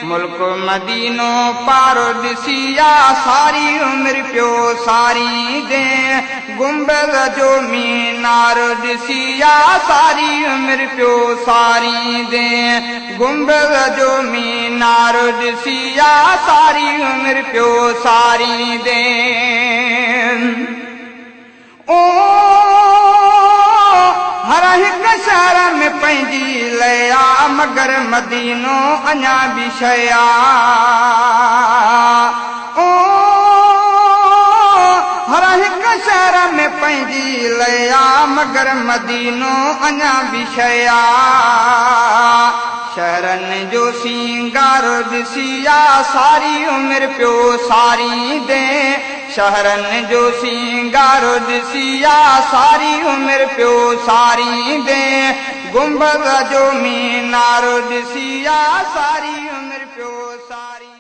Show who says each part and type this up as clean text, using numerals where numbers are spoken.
Speaker 1: मुल्क मदीनो पारो ॾिसी आ सारी उमिरि पियो सारींदे। गुंबद जो मीनार ॾिसी आ सारी उमिरि पियो सारींदे। गुंबद जो मीनार ॾिसी आ सारी उमिरि पियो सारींदे। ओ हर हिकु शहर में पंहिंजी लया मगर मदीनो अञा बि शइ आहे। ओ हर हिकु शहर में पंहिंजी लया मगर मदीनो अञा बि शइ आहे। शहरनि जो सिंगार ॾिसी आ सारी उमिरि पियो सारींदे। शहरनि जो सिंगार ॾिसी आ सारी उमिरि पियो सारींदे। गुंबद जो मीनार ॾिसी आ सारी उमिरि पियो सारी।